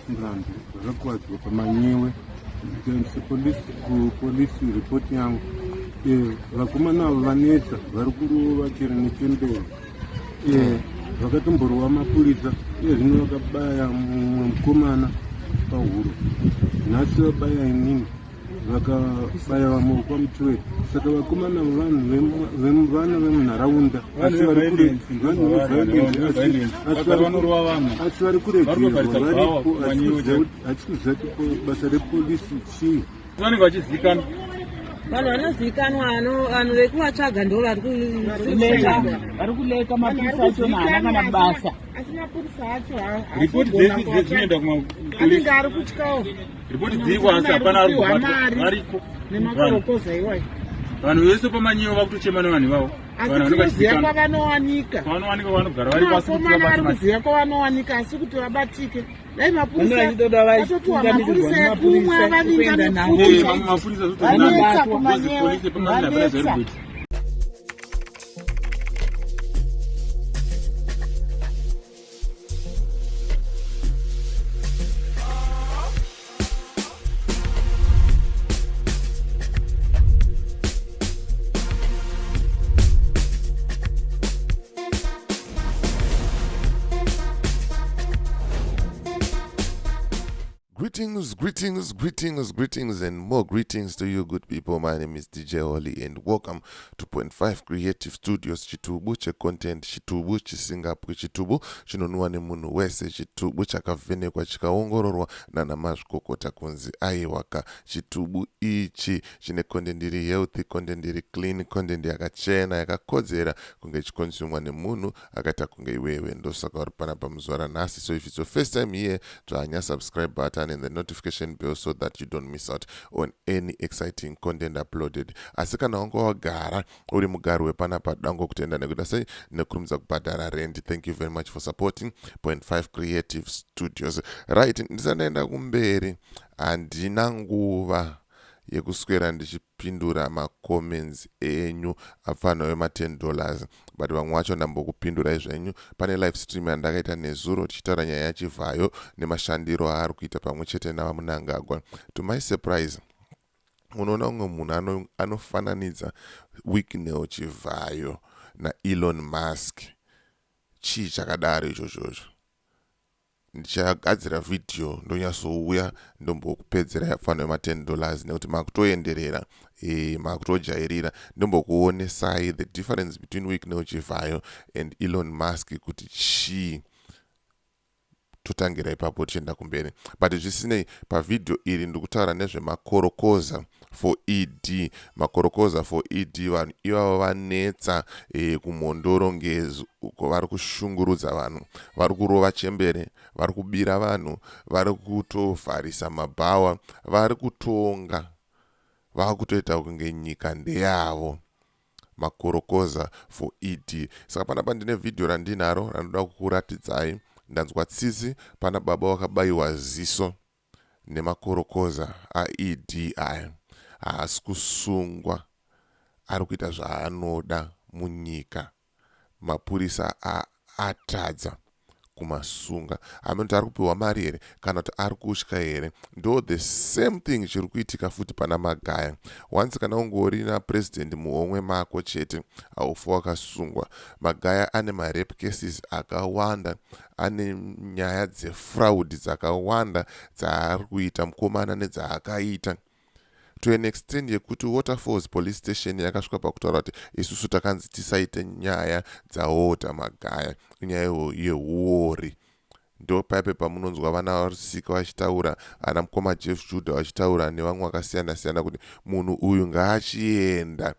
Murandu vakakuwadzwa pamanyewe ndikaendesa kupolisi ripoti yangu. Vakomana avo vanetsa, vari kurova chero nechembere. Vakatomborova mapurisa, iye zvino vakabaya mumwe mukomana pahuro, nhasi vabaya inini, vakabaya vamwe kwaMutuwe. Saka vakomana vanhu vana vemunharaunda, asi vari kuregerwa varipo. Hatisi kuziva kuti basa repolisi chii. Vanenge vachizikanwa. Vanhu vanozivikanwa, vanhu vekuvatsvaga ndo vari vari kuleka. Mapurisa acho haana kana basa. Asi mapurisa acho Ripoti dzese dzinoenda. Anenge ari kutyawo. Ripoti dziriko, asi hapana ari kubatwa. Variko. Nemakorokoza iwayo. Vanhu vese pamanyewo vakutochema nevanhu ivavo. Asi tinoziva kwavanowanika. Kwavanowanika, vanogara vari. Vakomana vari kuziva kwavanowanika, asi kuti vabatike, dai mapurisa atopiwa mapurisa ekumwa vavinga nepfuti. Vanetsa kumanyewe, vanetsa. Greetings, greetings, greetings, greetings, and more greetings to you, good people. My name is DJ Holly, and welcome to Point 5 Creative Studios. Chitubu checontent, chitubu chisingapwi, chitubu chinonwiwa nemunhu wese, chitubu chakavhenekwa chikaongororwa nana mazvikokota kunzi aiwaka, chitubu ichi chine content iri healthy, content iri clean, content yakachena, yakakodzera kunge ichikonsumwa nemunhu akaita kunge iwewe. Ndosaka uri panapa muzuva ranhasi. So if it's your first time here, dzvanya subscribe button and the notification bell so that you don't miss out on any exciting content uploaded. Asi kana wanga wagara uri mugari wepanapa, dango kutenda nekuita sei nekurumidza kubhadhara rent. Thank you very much for supporting Point 5 Creative Studios. Right, ndisati ndaenda kumberi, handina nguva yekuswera ndichipindura macomments enyu apfanha wema$10, but vamwe vacho ndambokupindurai zvenyu pane live stream yandakaita nezuro tichitaura nyaya yaChivhayo nemashandiro aari kuita pamwe chete navaMunangagwa. To my surprise, unoona umwe munhu anofananidza Wicknell Chivhayo naElon Musk. Chii chakadaro ichochocho? Ndichagadzira vhidhiyo, ndonyatsouya ndombokupedzera yapfanha wema$10, nekuti makutoenderera, makutojairira. Ndombokuonesai the difference between Wicknell Chivhayo and Elon Musk kuti chii. Totangira ipapo tichienda kumberi. But zvisinei, pavhidhiyo iri ndikutaura nezvemakorokoza for ED. Makorokoza for ED, vanhu ivavo vanetsa kuMhondoro Ngezi uko. Vari kushungurudza vanhu, vari kurova chembere, vari kubira vanhu, vari kutovharisa mabhawa, vari kutonga, vakutoita kunge nyika ndeyavo. Makorokoza for ED. Saka panapa ndine vhidhiyo randinaro randinoda kukuratidzai. Ndanzwa tsitsi pana baba wakabayiwa ziso nemakorokoza aED aya. Haasi kusungwa, ari kuita zvaanoda munyika. Mapurisa atadza kumasunga. Hameno kuti ari kupiwa mari here kana kuti ari kutya here. Ndo the same thing chiri kuitika futi pana Magaya. Once kana ungori napurezidendi muhomwe mako chete, haufi wakasungwa. Magaya ane marape cases akawanda, ane nyaya dzefraud dzakawanda dzaari kuita mukomana nedzaakaita, to an extent yekuti Waterfalls Police Station yakasvika pakutaura kuti isusu takanzi tisaite nyaya dzaWalter Magaya, inyaya yehuori. Ndo paipe pamunonzwa vana varusika vachitaura, ana mukoma Jeff Judah vachitaura nevamwe vakasiyana siyana kuti munhu uyu ngaachienda,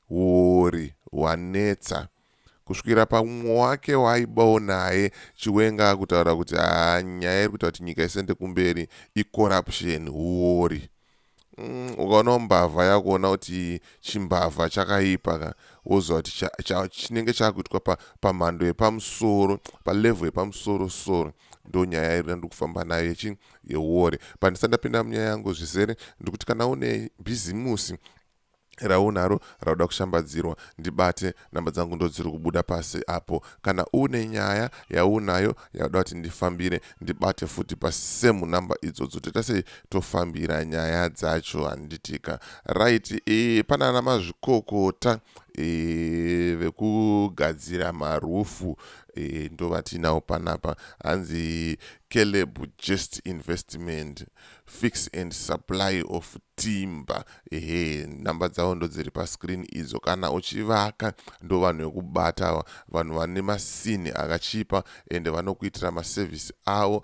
huori hwanetsa, kusvikira pamumwe wake waaibawo naye Chiwenga akutaura kuti haa, nyaya iri kuita kuti nyika isende kumberi icorruption, huori. Ukaonawo mbavha yakuona kuti chimbavha chakaipa ka, woziva kuti chinenge chakuitwa pamhando yepamusoro, palevel yepamusoro soro. Ndo nyaya iri ndiri kufamba nayo yechi yeuori. Pandisati ndapinda munyaya yangu zvisere, ndikuti kana une bhizimusi Raunaro rauda kushambadzirwa, ndibate. Namba dzangu ndodziri kubuda pasi apo. Kana une nyaya yaunayo yauda kuti ndifambire, ndibate futi pasame namba idzodzo. Toita sei? Tofambira nyaya dzacho, handitika? Right. Pana ana mazvikokota vekugadzira marufu ndovatinawo panapa. Hanzi Caleb Just Investment, fix and supply of timber. Ehe, namba dzavo ndodziri pascreen idzo. Kana uchivaka, ndo vanhu vekubata, vanhu vane masini akachipa, ende vanokuitira masevhisi avo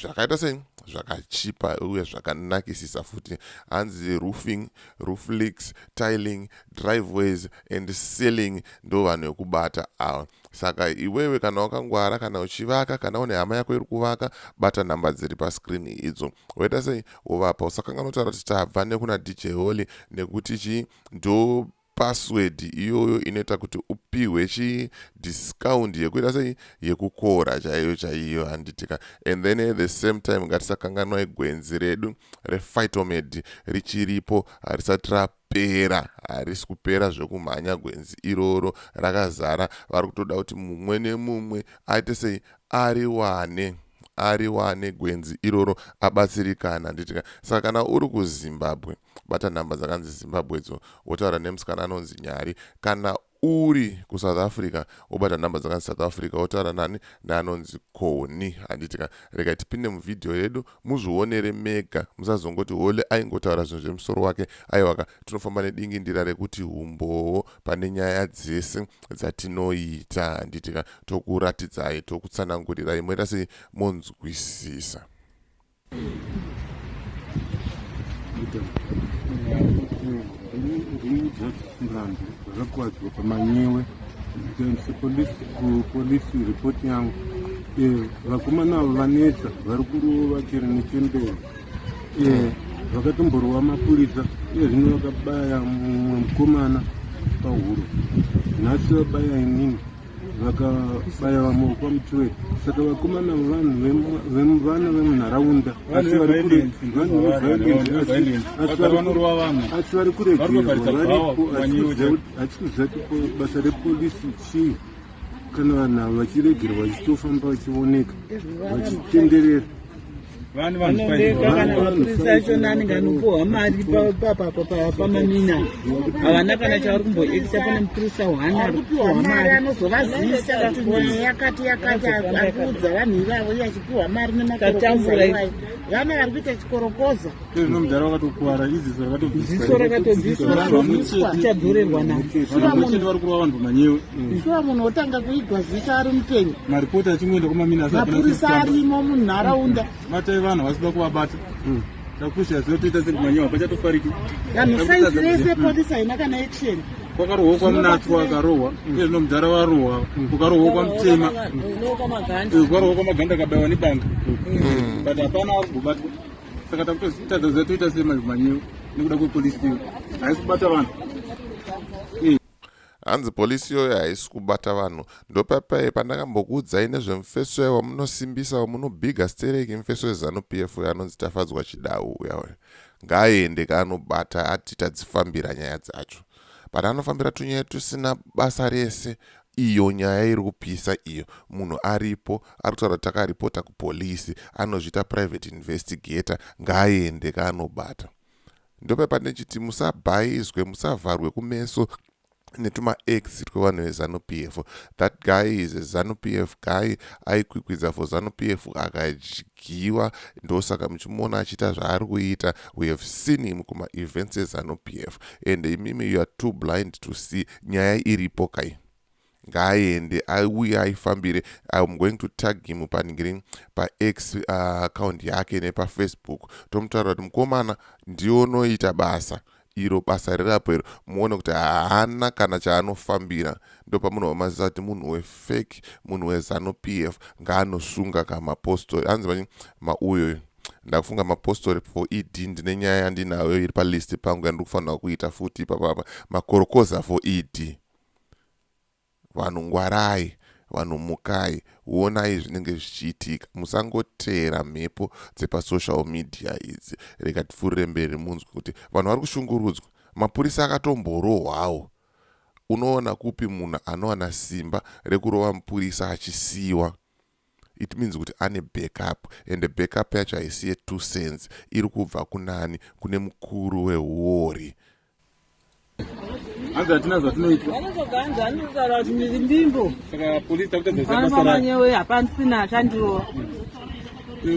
zvakaita sei, zvakachipa uye zvakanakisisa futi. Hanzi roofing, roof leaks, tiling, driveways and ceiling, ndo vanhu vekubata ava. Saka iwewe kana wakangwara, kana uchivaka, kana une hama yako iri kuvaka, bata nhamba dziri pascreen idzo, woita sei, wovapa. Usakanganwa kutaura kuti tabva nekuna DJ Holly, nekuti chii? Ndo password iyoyo inoita kuti upihwe chidiscount yekuita sei, yekukora chaiyo chaiyo, handitika? And then at the same time, ngatisakanganwai gwenzi redu rePhytomed richiripo, harisati rapera, harisi kupera zvekumhanya. Gwenzi iroro rakazara, vari kutoda kuti mumwe nemumwe aite sei, ariwane, ariwane gwenzi iroro, abatsirikana, handitika? Saka kana uri kuZimbabwe, bata nhamba dzakanzi Zimbabwe dzo, wotaura nemusikana anonzi Nyari. Kana uri kuSouth Africa, wobata nhamba dzakanzi South Africa, wotaura nani? Neanonzi Koni, handitika? Rega tipinde muvhidhiyo yedu, muzvionere mega. Musazongoti Hole aingotaura zvinhu zvemusoro wake. Aiwaka, tinofamba nedingindira rekuti umbowo pane nyaya dzese dzatinoita, handitika? Tokuratidzai, tokutsanangurirai, moita sei, monzwisisa. Ndini Justice Mrandu, zvakakuwadzwa paManyewe. Kupolisi ripoti yangu, vakomana avo vanetsa, vari kurova chero nechemberi. Vakatomborova mapurisa. Iye zvino vakabaya mumwe mukomana pahuro. Nhasi vabaya inini, vakabaya vamwe kwaMutweri. Saka vakomana vanhu vana vemunharaunda, asi vari kuregerwa varipo. Hatisi kuziva kuti basa repolisi chii kana vanhu ava vachiregerwa, vachitofamba, vachioneka vachitenderera. Vanoleka kana mapurisa achona anenge anopuhwa mari pamamina, havana kana chavari kumboekita. Pane mupurisa one ari kupiwa mari, anozovazivisa kuti nyaya yakati yakati, ari kuudza vanhu ivavo, iye achipiwa mari Tatambura. nemakorokoza iwayo. Vana vari kuita chikorokoza. Zvino mudhara wakatokuwara, iziso. Ziso rakatobviswa, richadzorerwa nani? Vamwe vari kurova vanhu paManyewe. Shuwa, munhu otanga kuigwa ziso ari mupenyu? Maripoti achingoenda kumamina, asi hapana. Mapurisa arimo munharaunda. Batai vanhu, vasida kuvabata. Takusha ziva toita seri kuManyewe, hapachatofariki. Vanhu five vese, polisi haina kana action. Kwakarohwa kwaMunatswa, akarohwa. Iye zvino mudhara warohwa, kukarohwa kwaMutema, kukarohwa kwaMaganda, akabaiwa nebanga, but hapana ari kubatwa. Saka takutotadza ziva toita sei Manyewe nekuda kwepolisi iyo haisi kubata vanhu. Hanzi polisi iyoyo haisi kubata vanhu. Ndopapai pandakambokuudzai nezvemufeso uya wamunosimbisa, wamunobhiga stereki, mufeso weZANU PF uyo anonzi Tafadzwa Chidau uya uya. Ngaaende kaanobata, ati tadzifambira nyaya dzacho, but anofambira tunyaya tusina basa rese. Iyo nyaya iri kupisa iyo, munhu aripo ari kutaura kuti takaripota kupolisi, anozviita private investigator. Ngaaende kaanobata. Ndopai pandechiti musabhaizwe, musavharwe kumeso netuma-ex twevanhu veZANU PF. That guy is a ZANU PF guy, aikwikwidza for ZANU PF, akadyiwa, ndosaka muchimuona achiita zvaari kuita. We have seen him kumaevents eZANU PF, and imimi you are too blind to see nyaya iripo kai. Ngaaende auye aifambire. I'm going to tag him paningiri paX account yake nepaFacebook, tomutaura kuti mukomana ndionoita basa iro, basa rirapo iro, muone kuti haana kana chaanofambira. Ndopamunhu wamaziva kuti munhu wefake, munhu weZANU PF. Ngaanosunga kamapostori anzi manyi mauyoyo. Ndakufunga mapostori for ED. Ndine nyaya yandinayo iri palist pangu yandiri kufanira kuita futi ipapapa, makorokoza for ED. Vanhu ngwarai, vanhu mukai, onai zvinenge zvichiitika. Musangoteera mhepo dzepasocial media idzi. Rega tipfuurire mberi munzwe kuti vanhu vari kushungurudzwa. Mapurisa akatomborohwawo. Unoona kupi munhu anowana simba rekurova mupurisa achisiyiwa? It means kuti ane backup, and backup yacho haisi ye2 cents. Iri kubva kunani? Kune mukuru weuori. Hanzi hatina zvatinoitwa. Vanozoganza anotaura kuti ndiri mbimbo. Saka polisi takutadza Pano basa rayo. paManyewe hapasina achandirova.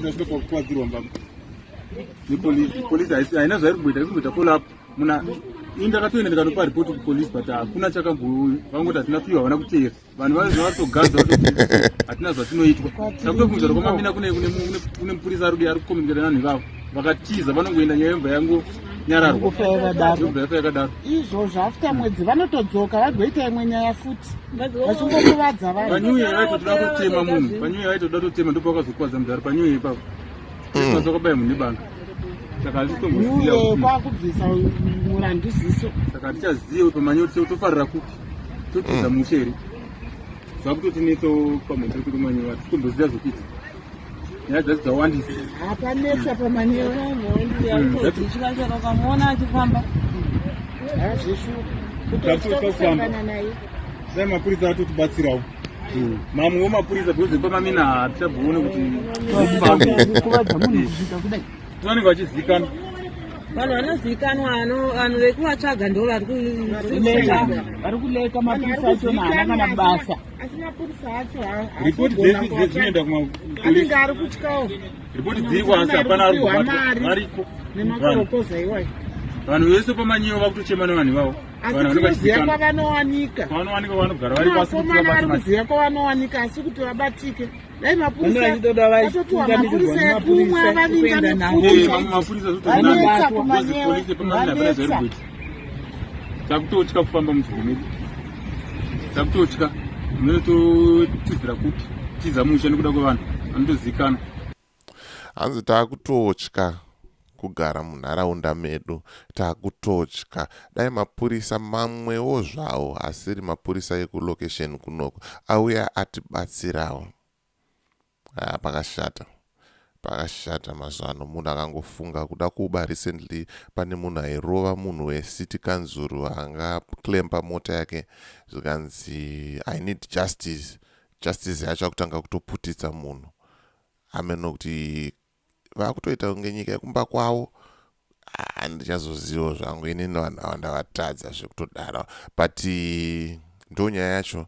Tasvika pakukwadzirwa mbamba nepolisi. Polisi haina zvairi kumboita, iri kumboita follow up. Muna ini ndakatoenda ndikanopa ripoti kupolisi, but hakuna chakambouya. Vangoti hatina fiwa, havana kuteera. Vanhu vacho vatogadza, hatina zvatinoitwa. Takutobvunza kuti kwamamina kune mupurisa ari ari kucommunicate nevanhu ivavo. Vakatiza, vanongoenda, nyaya yobva yangonyararwa. Kufa yakadaro. Yobva yafa yakadaro. Izvozvo, after mwedzi vanotodzoka vagoita imwe nyaya futi, vachingokuvadza vanhu. Panyuye vaitotoda kutema munhu, panyuye vaitoda kutema, ndipo vakazokuvadza mudhara panyuye ipapo. Christmas wakabaya munhu nebanga, saka Nyuye hatitomboziva. kwakubvisa murandu ziso. Saka hatichazive pamanyo kuti tofarira kupi, totiza mushe here. Zvakutotinetsawo pamhando kuti manyo hatitomboziva zvokuita, nyaya dzacho dzawandisa. Hapanetsa paManyewe. Ukamuona achifamba. Hazvishuwa. Takutotya kufamba. Kusangana naye. Dai mapurisa atotibatsirawo, mamwewo mapurisa, because pamamina hatichabvoone kuti Kuvadza munhu kusvika kudai. Vanenge vachizikanwa. Vanhu vanozivikanwa, vanhu vekuvatsvaga ndo vari Kuleka, vari kuleka. Mapurisa achona haana kana basa. Asi mapurisa acho Ripoti dzese dzinoenda kumapolisi. Anenge ari kutyawo. Ripoti dziriko, asi hapana ari Kupiwa kubatwa. mari. Variko vanhu. Nemakorokoza iwayo. Vanhu vese pamanyiwa vakutochema nevanhu ivavo. Asi Vanhu vanenge tinoziva vachizikanwa. kwavanowanika. Kwavanowanika, vanogara variko, asi kuti Vakomana vari vabate mari. kuziva kwavanowanika, asi kuti vabatike. Dai Vanenge mapurisa vachitoda vatopiwa vachitungamirirwa mapurisa ekumwe nemapurisa vavinga kuenda navo. nepfuti. Mamwe mapurisa Vanetsa kumanyewe. Polisi pamamina hapana zvairi Vanetsa. kuita. Takutotya kufamba munzvimbo medu, takutotya. Munototizira kupi? Tiza musha nekuda kwevanhu vanotozikanwa. Hanzi taakutotya kugara munharaunda medu, taakutotya. Dai mapurisa mamwewo zvawo asiri mapurisa ekulocation kunoko auya atibatsirawo. Ah, pakashata, pakashata mazuva ano. Munhu akangofunga kuda kuba. Recently pane munhu airova munhu wecity kanzuru angaclampa mota yake, zvikanzi, "I need justice." Justice yacho akutanga kutoputitsa munhu. Ameno kuti vakutoita kunge nyika yekumba kwavo. Handichazozivo zvangu inini, vanhu ava ndavatadza zvekutodaro. But ndo nyaya yacho.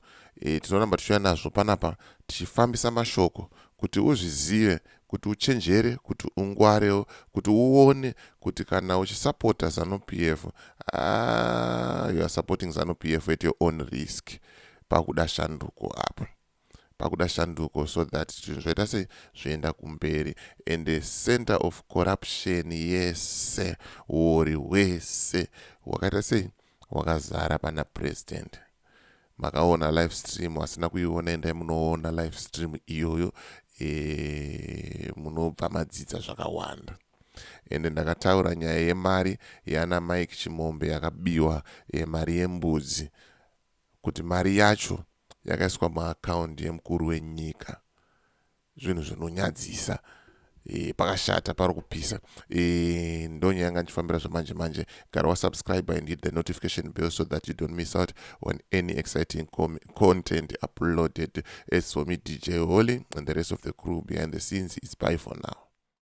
Tinoramba tichiuya nazvo panapa, tichifambisa mashoko kuti uzvizive, kuti uchenjere, kuti ungwarewo, kuti uone kuti kana uchisapota ZANU PF, ah, you are supporting ZANU PF at your own risk. Pakuda shanduko apa, pakuda shanduko, so that zvinhu zvaita sei, zvoenda kumberi. And the center of corruption yese, uori hwese hwakaita sei, hwakazara pana president. Makaona live stream. Asina kuiona, endai munoona live stream iyoyo. Munobva madzidza zvakawanda. Ende ndakataura nyaya yemari yana Mike Chimombe yakabiwa, mari yembudzi, kuti mari yacho yakaiswa muakaundi yemukuru wenyika. Zvinhu zvinonyadzisa. Pakashata, pari kupisa. Ndonyaya yanga ndichifambira zvamanje manje. Gara wasubscribe and hit the notification bell so that you don't miss out on any exciting content uploaded. As for me, DJ Holly, and the rest of the crew behind the scenes, it's bye for now.